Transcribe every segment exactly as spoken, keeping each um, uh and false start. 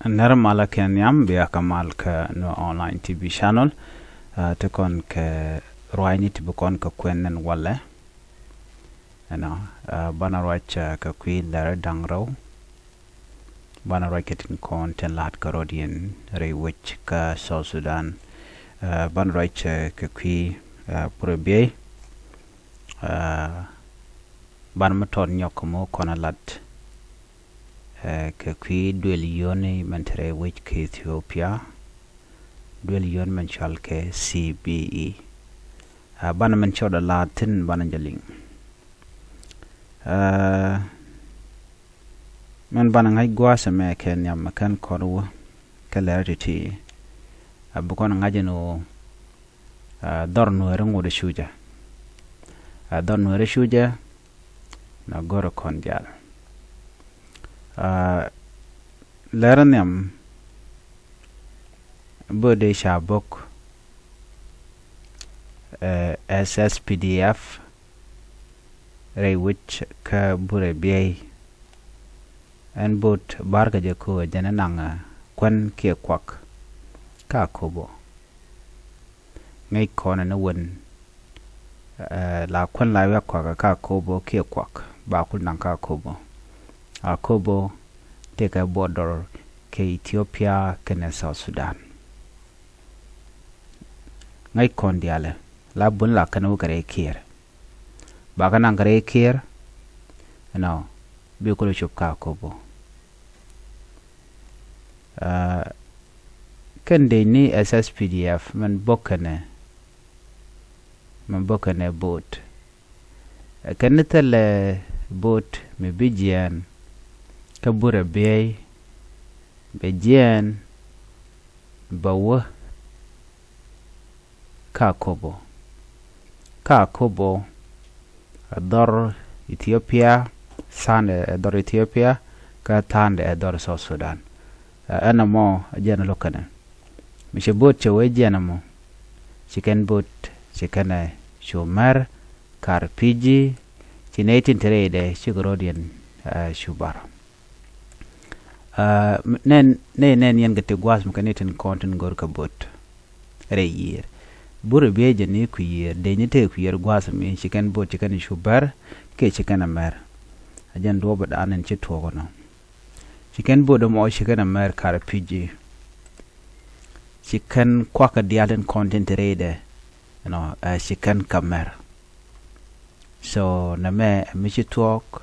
Nɛr malä kɛ nhiam, bia kɛ mal kä Nuer Online T V channel. Ti kɔn kɛ ruacni ti bi kɔn kɛ kuɛn nɛn walɛ. Ɛnɔ, banɛ ruac kɛ kui̱ lɛr da̱ŋ rɛw. Banɛ ruac kɛ tin kɔn tin la̱t kɛ rɔ̱diɛn rɛy wec kä South Sudan. Banɛ ruac kɛ kui̱ burɛ biey. Banɛ mi tɔt nyɔk kɛ mɔ kɔn a lat kɛ kui̱ duël yio̱ni mɛn te rɛy wec kä Ethiopia. Duël yio̱ni mɛn cɔal kɛ C B E. Banɛ mɛn cɔt a la̱t thi̱n banɛ jɛ liŋ. Mɛn banɛ ŋa̱c gua̱a̱th ɛmɛ kɛ nhiam mɛ kɛn kɔn wä kɛ lɛr ti̱ti̱. A bi kɔn ŋa̱c ɛn ɣöö dhɔr Nuɛɛri ŋot ɛ cucɛ. Dhɔr Nuɛɛri cucɛ na go̱rɛ kɔn diaal. Lɛr nhiam böödɛ ca bok S S P D F rɛy wec kä burɛ biey. Ɛn bot barkɛ jɛ köö jɛn ɛ naŋ kuän kiɛ kuak ka kobo. Ŋäc kɔn ni wen la kuän la wiak kuak ka kobo kiɛ kuak ba kul naŋ ka kobo. A kobo tëkɛ border kɛ Ethiopia kɛnɛ South Sudan. Ŋäc kɔn dialɛ la bun la kɛn wä kɛ rɛy kiɛɛr. Ba kɛ naŋ kɛ rɛy kiɛɛr ɛnɔ bi kulɛ cop ka kobo. Kɛn dec ni S S P D F mɛn bok kɛnɛ mɛn bok kɛnɛ bot. Kɛn ni thilɛ bot mi bi jiɛɛn kä burɛ biey bɛ jiɛɛn bɛ wä ka kobo. Ka kobo ɛ dhɔr Ethiopia, tha̱a̱ndɛ ɛ dhɔr Ethiopia kä tha̱a̱ndɛ ɛ dhɔr South Sudan. Ɛn ɛmɔ ɛ jɛn lo̱kɛnɛ mi cɛ bot cɛ wee jiɛn ɛmɔ. Ci kɛn bot ci kɛn ɛ cu mɛr kar pi̱ji̱. Ci nɛy tin te rɛydɛ cikɛ rɔ̱diɛn cu bar. Nɛn nɛn nɛn yɛn kɛ ti gua̱a̱th mi kɛn ni tin kɔn tin go̱r kɛ bot rɛy yiër. Burɛ biey jɛ ni kui̱ yiër dee ni tëë kui̱ yiër gua̱a̱th mi ci kɛn bot ci kɛn cu bär kiɛ ci kɛn a mɛr. A jɛn duɔ̱ɔ̱p dan in ci tuɔɔk ɛnɔ. Ci kɛn bot ɛmɔ ci kɛn a mɛr kar pi̱ji̱. Ci kɛn kuakä diaal tin kɔn tin te rɛydɛ ɛnɔ ci kɛn kä mɛr. So nɛmɛ ɛ mi ci tuɔɔk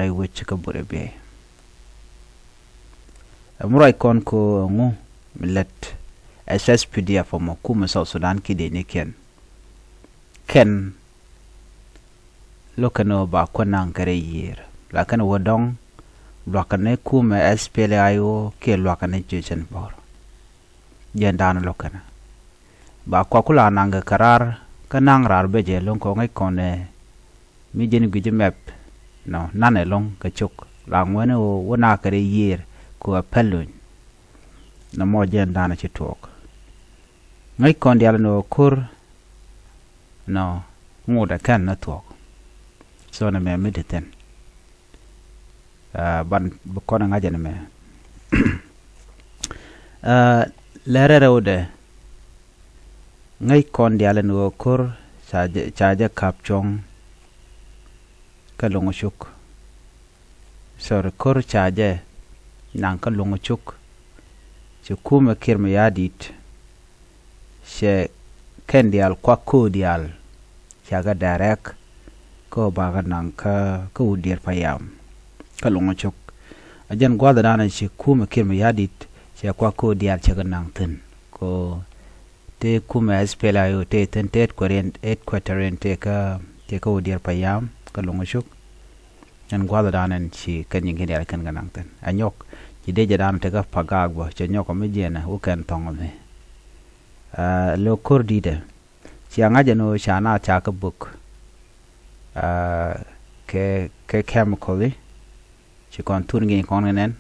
rɛy wec kä burɛ biey. Ɛ mi ruac kɔn ko ɛŋu mi lät S S P D F ɛmɔ kumɛ South Sudan kiɛ dee ni kɛn kɛn lo̱kɛn ɣöö ba kuäär naŋ kɛ rɛy yiër. Lakin wä dɔ̱ŋ luakä ni kumɛ S P L A I O kiɛ luakä ni jiecän bɔr. Jɛn da̱a̱n lo̱kɛn ba kuak ku la naŋ kɛ kɛ raar kä naŋ raar bɛ jɛ lo̱ŋ kɛ ŋäc kɔn ɛ mi jiɛn gui̱c mɛp. Nɔ nanɛ lo̱ŋ kɛ cok la ŋuɛni ɣöö wä naak kɛ rɛy yiër kɛ ɣöö ɛ päl luny. Nɔmɔ jɛn da̱a̱n ci tuɔɔk. Ŋäc kɔn diaal ni ɣöö ko̱r nɔ ŋot ɛ kɛn ni thuɔ̱k. So nɛmɛ mi ti thi̱n. Ban bi kɔn ɛ ŋa̱c ɛn ɛmɛ. Lɛrɛ rɛwdɛ ŋäc kɔn diaal ni ɣöö ko̱r ca jɛ kap cuɔ̱ŋ kä lo̱ŋ cuk. Sorry, ko̱r ca jɛ naŋ kä lo̱ŋ cuk. Ci kumɛ Kiir Mayardit cɛ kɛn diaal kuak ko̱o̱k diaal ca kɛ direct kä bakɛ naŋ kä kä Wut Dier Payam kä lo̱ŋ cuk. A jɛn gua̱th dan ci kumɛ Kiir Mayardit cɛ kuak ko̱o̱k diaal cɛ kɛ naŋ thi̱n ko. Tëë kumɛ S P L A I O tëë thi̱n tëë headquarter in tëë kä tëë kä Wut Dier Payam kä lo̱ŋ cuk. Ɛn gua̱th dan ɛn ci kɛn nyiŋ kin yar kɛn kɛ naŋ thi̱n a nyɔk ci dee jɛ dan tekä pagaak bä cɛ nyɔk mi jiɛnɛ wä kɛn thɔŋ mi. Lo ko̱r di̱tɛ ci a ŋa̱c ɛn ɣöö ca na ca kä bök kɛ kɛ chemical i̱ ci kɔn thun ŋi̱i̱c kɔn kɛ nɛn.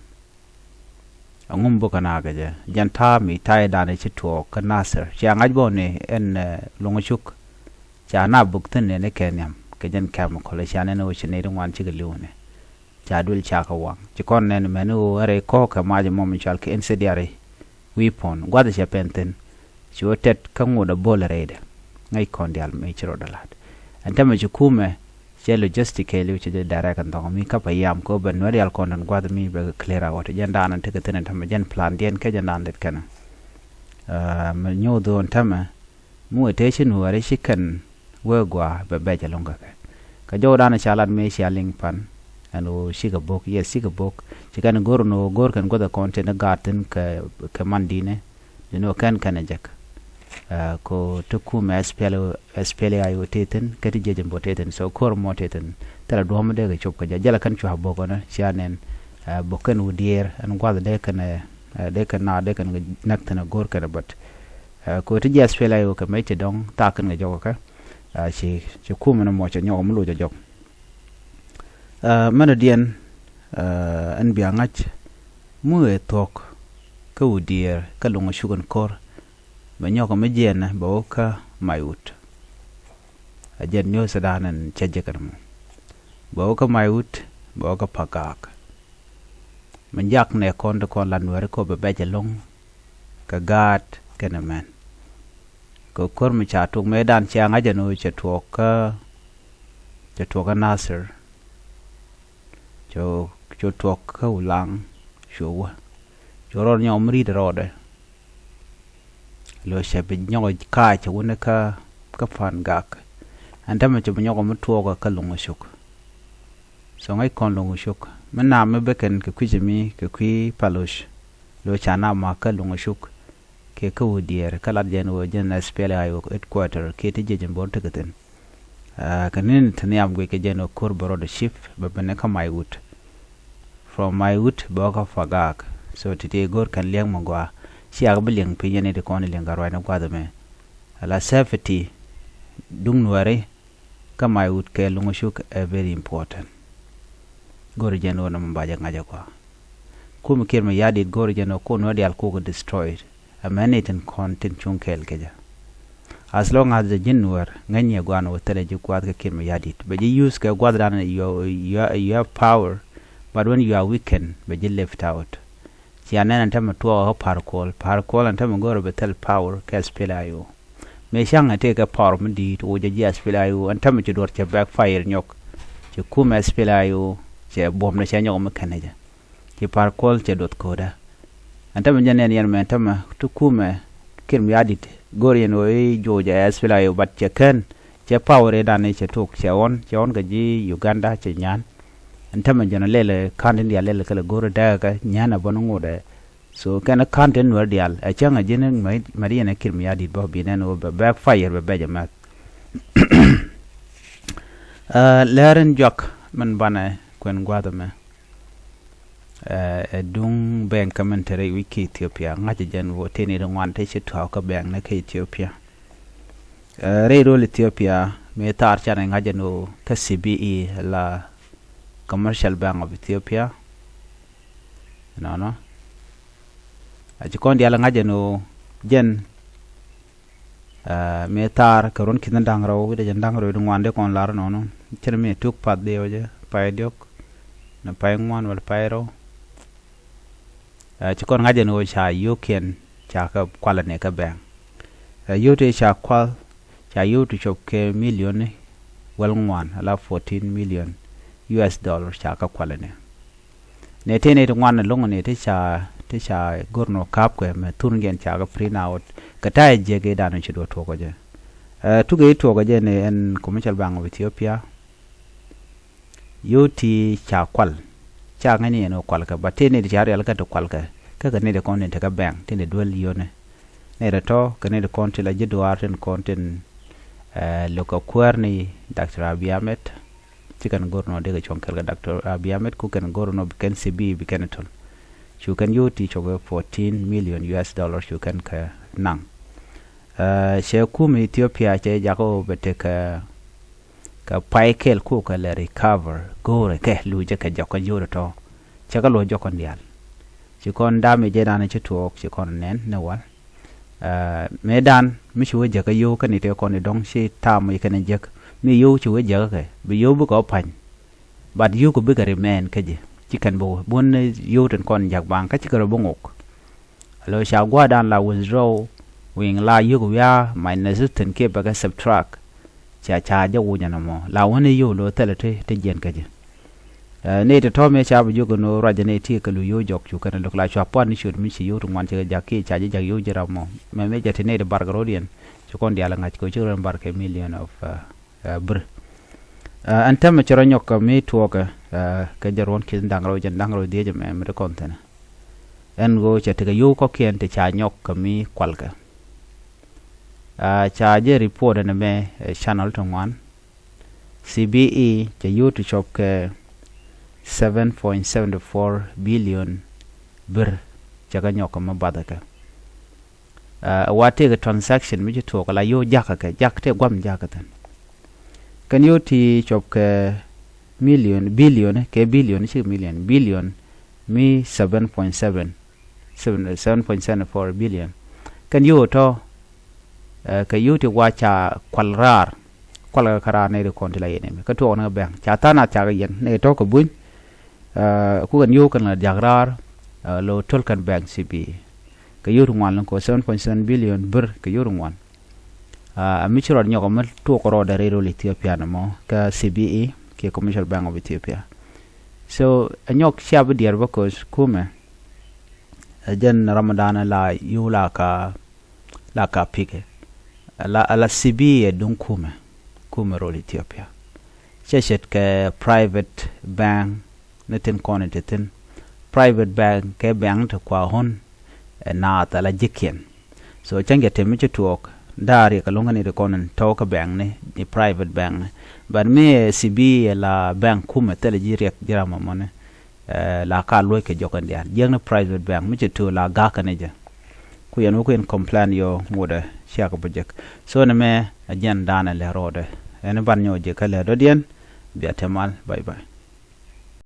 Aŋum bok kɛ nakä jɛ jɛn ta̱a̱ mi ta̱a̱ i̱ danɛ ci tuɔɔk kä Nasir cia ŋa̱c bä ni ɛn lo̱ŋ cuk. Ca na bok thi̱n ni ni kɛ nhiam kɛ jɛn chemical cia nɛn ɣöö ci nɛy ti ŋuan cikɛ li̱w ni. ca duël ca kɛ waŋ. Ci kɔn nɛn mɛn ɣöö ɛ rɛy kɔɔk kɛ mac mɔ mi cɔal kɛ incendiary weapon. Gua̱th cɛ pɛn thi̱n. Ci ɣöö tɛt kä ŋot a bo̱l rɛydɛ. Ŋäc kɔn diaal mi ci rɔɔdɛ la̱t. Ɛn tämɛ ci kumɛ cɛ logistically ci jɛ direct ɛn dhɔk mi kä payam kɛ ɣöö bɛ nuɛ̈r diaal kɔn den gua̱th mi bɛ kɛ clear out. Jɛn daanɛ tekɛ thi̱n ɛn tämɛ jɛn plan diɛn kɛ jɛn daanɛ det kɛnɛ. Ɛ, mɛ nyuuth ɣöö ɛn tämɛ mi wee tëë ci nuääri ci kɛn wee gɔaa bɛ bɛc ɛlɔ̱ŋ kä kɛ. Kɛ jɔwdan ca lat mëë cia liŋ pan ɛn ɣöö cikɛ bo̱k, yes, cikɛ bo̱k. Ci kɛn go̱r ɛn ɣöö go̱r kɛn guäth ɛ kɔn tin gaat thi̱n kɛ, kɛ man di̱i̱nɛ. Ni ni ɣöö kɛn kɛn ɛ jek. Ɛ, ko ti kumɛ S P L, S P L A I O tëë thi̱n, kä ti jiɛc ɛn bä tëë thi̱n. So ko̱r mɔ tëë thi̱n. Thilɛ duɔ̱ɔ̱m dee kɛ cop kɛ jɛ. Jɛlɛ kɛn cua bo̱k ɛnɔ, cia nɛn, ɛ, bo̱k kɛn wä diëër, ɛn gua̱th dee kɛn, ɛ, dee kɛn na, dee kɛn näk thi̱n ɛ go̱r kɛn ɛ bät. Ɛ, ko ti jiɛ S P L A I O kɛ mec ti dɔ̱ŋ thaak kɛn kɛ jɔk kɛ. Ɛ, ci, ci kumɛ ni mɔ cɛ nyɔk mi loc ɛ jɔk. Ɛ, mɛn diɛn, ɛ, ɛn bia ŋa̱c mi ɣöö thuɔ̱k kä wä diëër kä luŋ ɛ cuk ɛn ko̱r. Bɛ nyɔk mi jiɛn bɛ wä kä Maiwut. Ɛ jɛn nyuuth Sudan ɛn cɛ jek ɛn mɔ. Bɛ wä kä Maiwut, bɛ wä kä Pagak. Mi jak nɛ kɔn ti kɔn la nuɛri kɔ bɛ bɛc ɛlɔ̱ŋ kɛ gaat kɛnɛ mɛn. Kɛ ko̱r mi ca tuk mëëdan cia ŋa̱c ɛn ɣöö cɛ tuɔɔk kä, cɛ tuɔɔk kä Nasir. Cɛ, cɛ tuɔɔk kä Ulaŋ, cɛ wä. Cɛ rɔɔd nyɔk mi ri̱t rɔɔdɛ. Lo̱c cɛ bi nyɔk ka̱a̱c cɛ wä ni kä, kä Pangak. Ɛn tämɛ cɛ bi nyɔk mi tuɔɔk kä Luŋ Cuk. So ŋäc kɔn Luŋ Cuk. Mi naam mi bikɛn kɛ kui̱c mi kɛ kui̱ Paloc. Lo̱c ca naam ma kä Luŋ Cuk. Kɛ kä wä diɛɛr kä lat jɛn wä jɛn S P L A I O headquarter kɛ ti jiɛc in bor tekɛ thi̱n. Ɛ, kɛ ni̱n ti nhiam guic kɛ jɛn wä ko̱r bɛ rɔɔdɛ cip bɛ ben kä Maiwut. From Maiwut bɛ wä kä Pagak. So ti ti go̱r kɛn liɛŋ mi gɔaa. Ciak bi liɛŋ piny yɛn ti kɔn liɛŋ kɛ ruacni gua̱th ɛmɛ. Ala safety duŋ nuɛri kä Maiwut kɛ Luŋ Cuk ɛ very important. Go̱r jɛn wä nɔmɔ ba jɛ ŋa̱c ɛ gɔaa. Kum Kiir Mayardit go̱r jɛn ɔ kun wä dial kuk destroyed. Ɛ mɛn ni tin kɔn tin cuŋ kɛɛl kɛ jɛ. As long as the ji̱n nuɛr ŋäc ni ɛ guan wä thilɛ ji̱ guath kɛ Kiir Mayardit. Bɛ ji̱ use kɛ guath dan you, you, you have power, but when you are weakened bɛ ji̱ left out. Cia nɛn ɛn tämɛ tuɔɔk ɛ Par Kuɔl. Par Kuɔl ɛn tämɛ go̱r bɛ thil power kɛ S P L A I O. Mëë ca̱ŋ ɛ tëëkɛ power mi di̱i̱t wä jɛ ji̱ S P L A I O ɛn tämɛ ci duɔ̱r cɛ backfire nyɔk. Ci kum S P L A I O cɛ buɔ̱m ni cɛ nyɔk mi kɛn ɛ jɛ. Ci Par Kuɔl cɛ duɔth ko̱o̱dä. Ɛn tämɛ jɛ nɛn yɛn mɛ ɛn tämɛ ti kumɛ Kiir Mayardit go̱r yɛn ɣöö i̱ juɔc ɛ S P L A I O but cɛ kɛn cɛ power ëëdan i̱ cɛ tok cɛ ɣɔn cɛ ɣɔn kɛ ji̱ Uganda cɛ nyan. Ɛn tämɛ jɛn ɔ lɛl ɛ ka̱n tin diaal lɛl kɛ lɛ go̱r ɛ dääkä nyan ɛ bä ni ŋot ɛ. So kɛn ɛ ka̱n tin nuɛr diaal ɛ cäŋ ɛ ji̱n mɛ, mɛ di yɛn ɛ Kiir Mayardit bä bi nɛn ɣöö bɛ backfire bɛ bɛc ɛ mɛth. Ɛ, lɛr in juak min banɛ kuɛn gua̱th ɛmɛ. Ɛ, ɛ duŋ bɛŋ kä min te rɛy wi̱c kä Ethiopia ŋa̱c jɛn wä tëë ni ri ŋuan te ci tua̱a̱k kä bɛŋ ni kä Ethiopia. Ɛ, rɛy rol Ethiopia mi thaar canɛ ŋa̱c jɛn wä kä C B E la Commercial Bank of Ethiopia. Nɔnɔ a ci kɔn diaal ŋa̱c jɛn wä jɛn Ɛ, mëë thaar kɛ ruɔ̱n ki̱n da̱ŋ rɛw wi̱cdɛ jɛn da̱ŋ rɛw wi̱cdɛ ŋuan dee kɔn lar nɔnɔ. Cɛn mi tuk path dee wä jɛ pay diɔ̱k ni pay ŋuan wala pay rɛw. Ɛ, ci kɔn ŋa̱c ɛn ɣöö ca yio̱o̱kiɛn ca kɛ kualɛ ni kɛ bɛŋ. Ɛ, yio̱o̱ ti ca kual ca yio̱o̱ ti cop kɛ milioni wäl ŋuan ala fourteen million U S dollar ca kɛ kualɛ ni. Nɛ tëë nɛ ti ŋuan ɛlɔ̱ŋ nɛ ti ca ti ca go̱r nɔ ka̱p kɛ mɛ thurŋ jɛn ca kɛ print out kɛ ta̱yɛ jiɛk i̱ dan ci duɔ tuɔk kɛ jɛ. Ɛ, tuk i̱ tuɔk kɛ jɛ nɛ ɛn Commercial Bank of Ethiopia. Yio̱w ti ca kual ca ŋäcni ɛn ɣöö kual kɛ ba tëë nɛ ti ca rial kɛ ti kual kɛ kä kɛ nɛ ti kɔn tin tekɛ bɛŋ tin ti duel yio̱wni. Nɛ ti tɔ̱ kɛ nɛ ti kɔn ti la ji̱ duaar tin kɔn tin, ɛ, lo̱k kɛ kuäär ni Doctor Abiy Ahmed. Ci kɛn go̱r nɔ dee kɛ cuɔ̱ŋ kɛl kɛ Doctor Abiy Ahmed ku kɛn go̱r nɔ bi kɛn C B bi kɛn tol. Cu kɛn yio̱w ti cɔk fourteen million U S dollar cu kɛn kɛ naŋ. Ɛ, cɛ kum Ethiopia cɛ jakä wä bɛ tekɛ kɛ pay kɛl ku kɛ lɛ recover go̱o̱rɛ kɛ lucɛ kɛ jɔk kɛ yio̱w tɔ̱. Cɛ kɛ luɔ̱c jɔk kɔn diaal. Ci kɔn damage jɛ dan ci tuɔɔk ci kɔn nɛn ni wal. Ɛ, mëë dan mi ci wee jäkä yio̱w kä ni tëë kɔn i̱ dɔ̱ŋ ci ta̱a̱m i̱ kɛn i̱ jäk mi yio̱w ci wee jäkä kɛ bi yio̱w bikɛ wä pa̱ny. But yio̱w kɛ bikɛ remain kä ji̱. Ci kɛn bi wä bun yio̱w tin kɔn jak baŋ kä ci kɛ rɔ bi ŋok. Lo ca gua̱a̱r dan la withdraw wi̱i̱ŋ la yio̱w wiaa mac nɛ thi thin kiɛ bɛ kɛ subtract. Ca ca jɛ wunyɛ nɔmɔ la wä ni yio̱w lo thilɛ ti ti jiɛn kä ji̱. Ni ti tɔ̱ mëë ca bi jiök ni ruacɛ ni ti kɛ lu yio̱w jɔk cu kɛn luk la cua puan ni ciöt mi ci yio̱w ti ŋuan ci kɛ jak kiɛ ca jɛ jak yio̱w ji̱ ram mɔ. Mɛ mëë jɛ ti ni ti bar kɛ ro̱diɛn ci kɔn diaal ŋa̱c kɛ ci rɔ bar kɛ million of bir. Ɛn tɛmɛ cɛ rɔ nyɔk kɛ mi tuɔɔkɛ kɛ jɛ ruɔn ki̱n da̱ŋ rɛw jɛn da̱ŋ rɛw dhiecɛ mɛ mi ti kɔn thi̱nɛ. Ɛn ɣöö cɛ tekɛ yio̱w kɔ̱kiɛn ti ca nyɔk kɛ mi kualkɛ. Ca jɛ report ɛn mɛ channel ti ŋuan. C B E cɛ yio̱w ti cɔp kɛ seven point seven four billion bir cɛ kɛ nyɔk kɛ mi bathɛ kɛ. Wa tëëkɛ transaction mi ci tuɔɔk la yio̱w jakä kɛ jak tëë guam jakä thin. Kɛn yio̱w ti cɔp kɛ million billion kɛ billion ci million billion mi seven point seven seven point seven four billion. Kɛn yio̱w tɔ̱ kɛ yio̱w ti wa ca kual raar kual kɛ raar nɛy ti kɔn ti la yɛn ɛmɛ kä tuɔɔk ni kɛ bɛŋ ca tha̱a̱n a ca kɛ yɛn nɛy tɔ̱ kɛ buny. Ku kɛn yio̱w kɛn la diak raar lo to̱l kɛn bɛŋ C B E. Kɛ yio̱w ti ŋuan lin kɔ seven point seven billion bir kɛ yio̱w ti ŋuan. A mi ci rɔɔd nyɔk mi tuɔk rɔɔdɛ rɛy rol Ethiopia ni mɔ kä C B E kiɛ Commercial Bank of Ethiopia. So ɛ nyɔk cia bi diɛɛr bä ko̱o̱c kumɛ. Ɛ jɛn Ramadan la yio̱w la ka la ka pikɛ. Ala C B E ɛ duŋ kumɛ kumɛ rol Ethiopia. Cɛ ce̱tkɛ private bank ni tin kɔn ti thin. Private bank kɛ bank ti kua ɣɔ̱n ɛ naath ala ji̱kiɛn. So cäŋ jɛ temi ci tuɔɔk daar yɛ kɛ lo̱ŋ kɛ ni ti kɔn in tɔ̱ kɛ bank ni ni private bank ni. But mi ɛ C B E ɛ la bank kumɛ thilɛ ji̱ riɛk ji̱ ram mɔmɔni. La ka luɔ̱c kɛ jɔk in diaal jiäkni private bank mi ci tuɔɔk la gak kɛ ni jɛ. Ku yɛn wä ku in complain yɔ ŋotdɛ ciak bä jek. So ni mɛ a jiɛn daanɛ lɛ rɔɔdɛ ɛn ban nyɔ jek kä lɛ dɔ̱diɛn. Bia te mal, bye bye.